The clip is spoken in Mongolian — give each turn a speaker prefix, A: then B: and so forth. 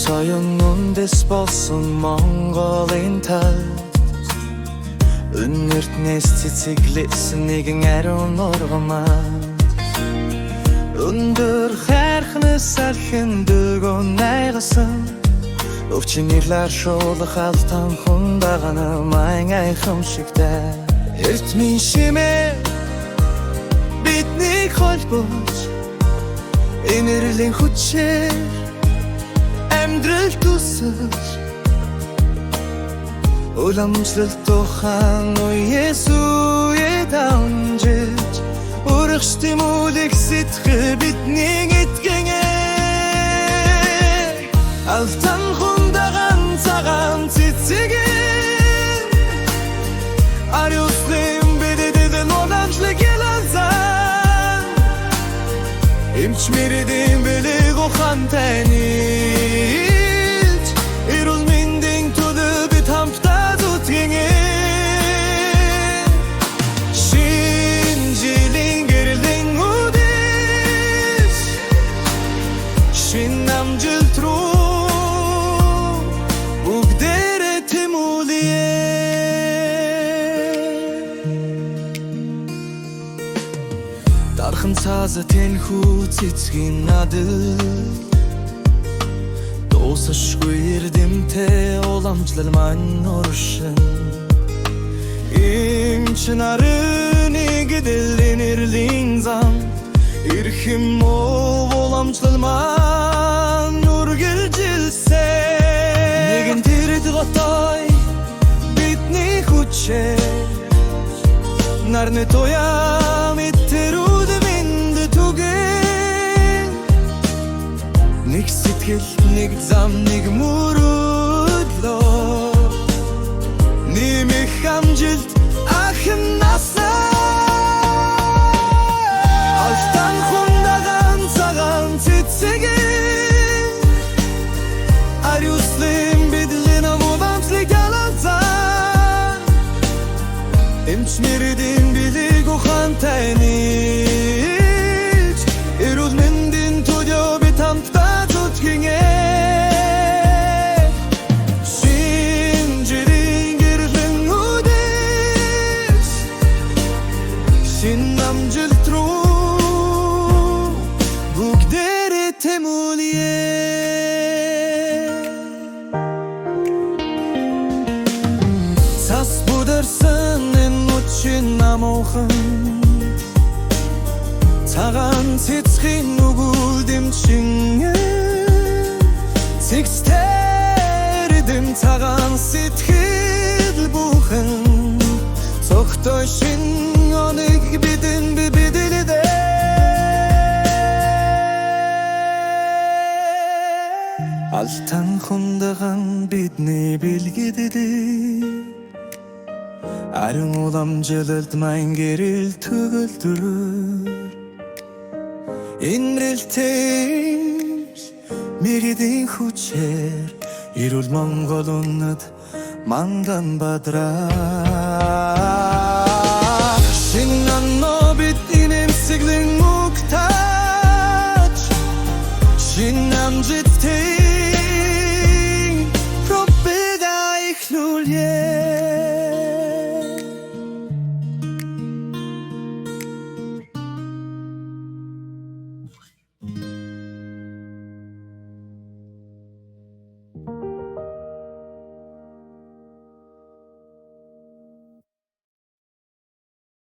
A: Соён үндэс болсон Монголын тал. Үнэртнээс цэцэглэсэн нэгэн ариун нургамаа. Өндөр хайрхнаас алхин дөргөн найгасан. Өвчин ирлар шуулах алтан хундагана майн айхамшигтай. Эртмийн шимээ биднийг холбож, энерлийн хүчээр амьдрал тусаж, уламжлалт тухайн үеэс үе дамжиж, өргөж тэмүүлэх сэтгэл бидний итгэн. Алтан хундаган цагаан цэцэгэн Ариуслын бидэд уламжлаг яланзан. Эмч мэрэгдийн бэлэг ухаантай нийлж, эрүүл мэндийн төлөө бид хамтдаа зүтгэнэ. Шинэ жилийн гэрэлийн үдээс, шинэ амжилт руу бүгдээрээ тэмүүлье. Дархан цаазат энэхүү цэцгийн надад дуусашгүй эрдэмтэй уламжлал маань оршин. Эмч нарын нэгдэл, энерлийн зам, эрхэм уламжлал маань үргэлжилсэн. Нэгэн тэрд готой бидний хүчээр, нарны туяа мэт эрүүл мэнд түгээн. Нэг сэтгэл, нэг зам, нэг мөрөөдлөө нэмэх амжилт ахин насаа. Алтан хундаган цагаан цэцэгэн Ариуслын бидлэн уламжлаг яланзан. Эмч мэрэгдийн бэлэг ухаантай нийлж, эрүүл мэндийн төлөө бид хамтдаа зүтгэнэ. Шинэ жилийн гэрлэн үдээс, шинэ амжилт руу бүгдээрээ тэмүүлье. Цас бүдэрсэн энэ мөчийн намуухан, цагаан цэцгийн нүгэл дэмчин цэгцтэй эрдэм цагаан сэтгэл бүхэн цогтой шинэ оныг бидэнд бидлээ. Алтан хундаган бидний бэлгэдэл, ариун уламжлалт маань гэрэл төгөлдөр. Инрэлтэй мэргэдийн хүчээр эрүүл Монгол үнэт мандан бадраа. Шинэ оноо бидний нэмсэглэн мөгтач, шинэ амжилтын пропега эхлүүлье.